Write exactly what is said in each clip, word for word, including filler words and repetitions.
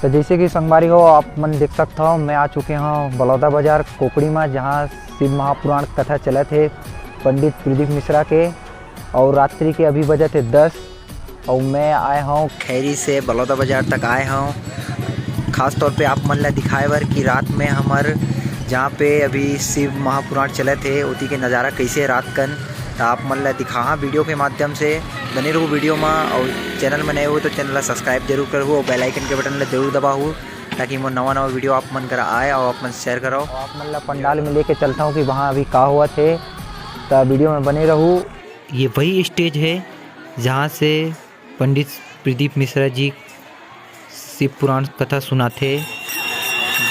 तो जैसे कि संगवारी हो, आप मन देख सकत हो, मैं आ चुके हूँ बलौदा बाजार कोकड़ी में, जहाँ शिव महापुराण कथा चलत हे पंडित प्रदीप मिश्रा के, और रात्रि के अभी बजत हे दस, और मैं आए हूँ खैरी से बलौदा बाजार तक आए हूँ, खास तौर पे आप मन ला दिखाए बर कि रात में हमर जहाँ पे अभी शिव महापुराण चलत हे, ओती के नज़ारा कैसे रात कन, तो आप मन ला दिखाहा वीडियो के माध्यम से। बने रहू वीडियो में, और चैनल में नए हो तो चैनल ला सब्सक्राइब जरूर करहू और बेल आइकन के बटन ला जरूर दबाहू, ताकि मोर नवा नवा वीडियो आप मन करा आए और आप मन शेयर कराओ। और आप मन ला पंडाल में लेके चलता हूँ कि वहाँ अभी का होवत हे, तो वीडियो में बने रहू। ये वही स्टेज है जहाँ से पंडित प्रदीप मिश्रा जी शिव पुराण कथा सुनाथे।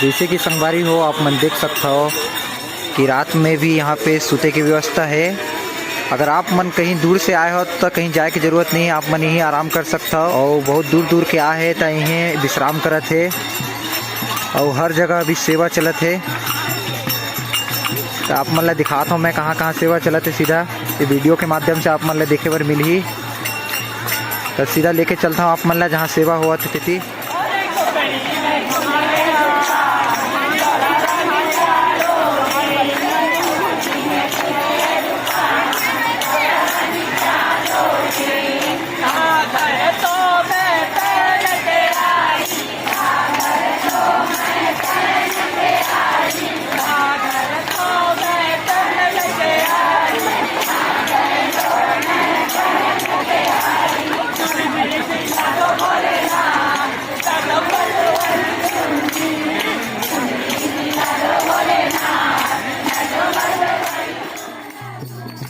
जैसे कि संगवारी हो, आप मन देख सकत हो कि रात में भी यहाँ पे सूते की व्यवस्था है। अगर आप मन कहीं दूर से आए हो तो कहीं जाए की जरूरत नहीं है, आप मन यहीं आराम कर सकत हो। और बहुत दूर दूर के आए हैं तो यहीं विश्राम करत हे, और हर जगह अभी सेवा चलत हे। तो आप मन ला दिखात हूँ मैं कहाँ कहाँ सेवा चलत हे, सीधा ये वीडियो के माध्यम से आप मन ला देखे बर मिलही। तो सीधा लेके चलता हूँ आप मन ला जहाँ सेवा होवत हे तेती।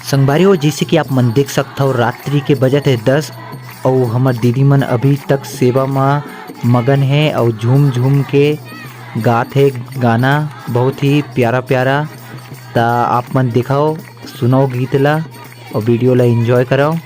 संगवारी हो, जैसे कि आप मन देख सकत हो, रात्रि के बजत हे दस, अउ हमर दीदी मन अभी तक सेवा म मगन हे अउ झूम झूम के गात हे गाना, बहुत ही प्यारा प्यारा। त आप मन देखव, सुनव गीत ला अउ वीडियो ला एंजॉय करव।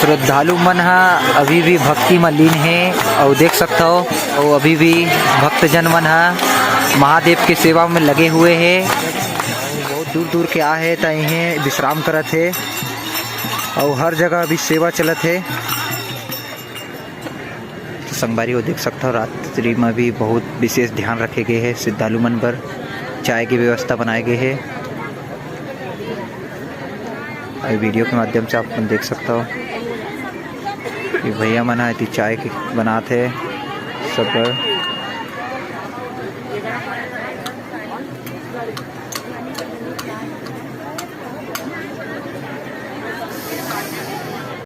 श्रद्धालु मन ह अभी भी भक्ति म लीन हे। अउ देख सकथव, अउ अभी भी भक्तजन मन ह महादेव के सेवा में लगे हुए हे। बहुत दूर दूर के आए हे, त इहें विश्राम करत हे। अउ हर जगह अभी सेवा चलत हे। तो संगवारी हो, देख सकथव, रात्रि में भी बहुत विशेष ध्यान रखे गए हे श्रद्धालु मन बर। चाय की व्यवस्था बनाए गए हे। अउ वीडियो के माध्यम से आप मन देख सकथव कि भैया मन ह एती चाय के बनात हे सब बर।